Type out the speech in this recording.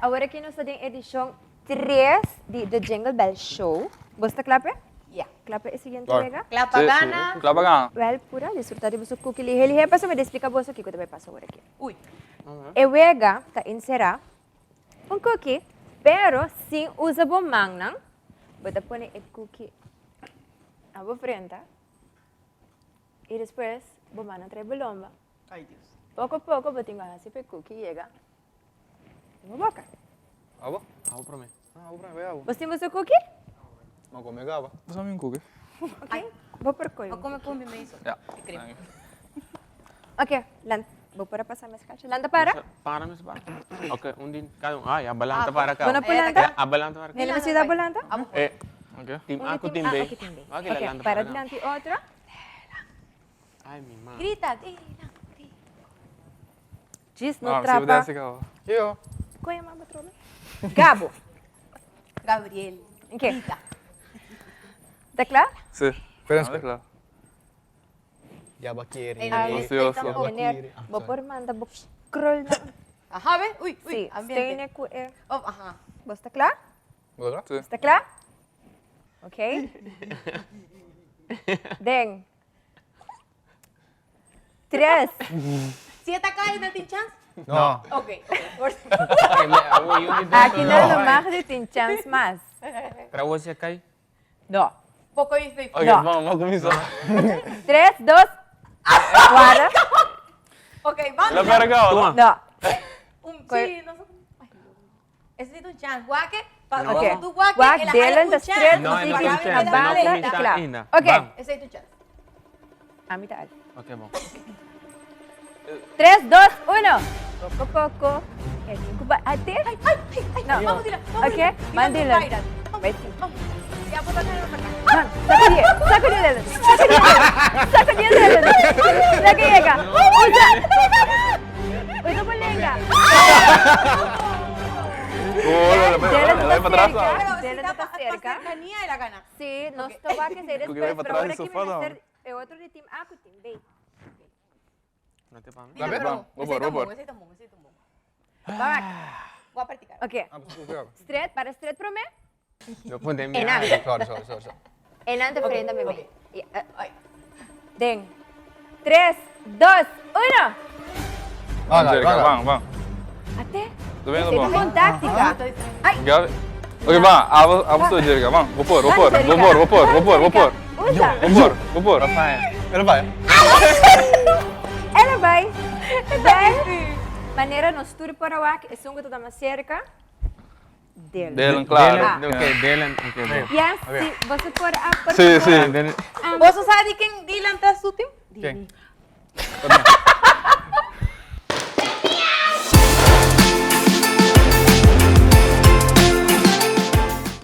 Awor aki nos ta den edishon 3 di The Jingle Bell Show. Bos ta kla p'e? Ya. Kla p'e e siguiente Claro. wega? Kla pa Sí, sí. gana. Kla pa gana. Wèl, pura disfrutá di boso cookie lihe lihe pasobra mi ta explica boso kiko ta bai pasa awor aki. Uy. E wega ta enserá un cookie, pero sin usa bo mannan. Bo ta pone e cookie na bo frenta i despues bo mannan trae bo lomba. Ay Dios. Poko poko bo tin ku hasi pa e cookie yega den bo boka. Abo? Abo prome. Ah, abo prome, bai abo. Bo tin boso cookie? Ma come caba. Bo sa mi un cookie. Ok, bo por coge Ma un come cookie. con mi meso. Ja. E crema. Ok, lan, bo por a pasa mes cacho. Lanta para. Para mes para. Ok, un din, cada un. Ah, ya, balanta para Bo no caba. por lanta? Ya, a balanta para caba. Nele mes yuda bo lanta? Eh, Ok. team Un A di cu team team A, B. ok, team B. Ok, la Ok, lanta para para caba. dilanti otro. Ay, mi ma. Grita, Dylan, grita. Djis no Ah, si bo trapa. desi caba. Yo. Kon yama bo trobe? Gabo. Gabriel. Ok. Grita. Ta kla? Si. Espera, Ta espera. kla. Ya ba kere. Ey, no, Ansioso. ey, tampoco. Meneer, bo por manda bo krulnan. Aha, be? Uy, uy, Sí, ambiente. steune ku e. Oh, aha. Bo sta kla? Bo ta kla? Si. Sta kla? Ok. Den. Tres. Si e ta kai, nan tin chans? No. Ok, ok. Aki nan no mag di tin chans mas. Pero awor si e kai? No. Poko i fei. Ok, No. vamos, vamos kuminsá. Tres, dos, wara. Ok, vamos. La pera caba, Tuma. No. Un, sí, no sé. Ay, Ese sí un chance. Guaque, pa, No. Ok. tu guaque, Wak, el Dylan, un ta chance. straight, No, si no ki, un chance, no banda, kuminsá i kla. ainda. Ok. Bam. Ese es tu chance. Ami ta al. Ok, bon. Tres, dos, uno. Poko poko. E tin ku ba ate. Ay, ay, ay, ay. No. Vamos, Dylan. Vamos, Ok, Dylan. man, Dylan. Vamos, Bai sí. vamos. Ya, pues, acá, acá. Man, sakudie, sakudie Dylan. Sakudie Dylan. Sakudie Dylan. Laka yega. Usa. Usa bo lenga. Dylan Bai ta pa tras, cerca. Pero si Dylan ta ta pa, pa cerca. cercanía de la gana. Sí, nos ta wak esei Ku ke bai despues, pa pero tras ora di ki mi sofa, no. mester e otro di team A ku team B. No te pa mi. Dylan, Dale, pero vamos, voy por, ese voy por. tambón, ese tambón, ese tambón. Bak. Voy a practicar. Ok. Ah, pues, cu caba. Stret, para stret promé. No pone mi. Enan. Sorry, sorry, sorry, sorry. Enan ta frente mi ok. Ja, eh, Ay. Den. Tres, dos, uno. Van, Gabi, Angelica, van, van, van. Ate. Ta bem, Esei ta bon. bon táctica. Ai. Gabi. Ok, ban, abo, abo su Angelica, ban. Bo por, bo por, bo por, bo por, bo por, bo por. Usa. Bo por, bo por. El a bai. El a bai. Bai. Manera nos tur por a wak, esun ku ta ta mas serka. Dylan. Dylan, claro. Dylan, ok, Dylan, ok, bon. Yes, si, boso por a por Sí, favor. sí. Boso sa di ken Dylan ta su team? Ken?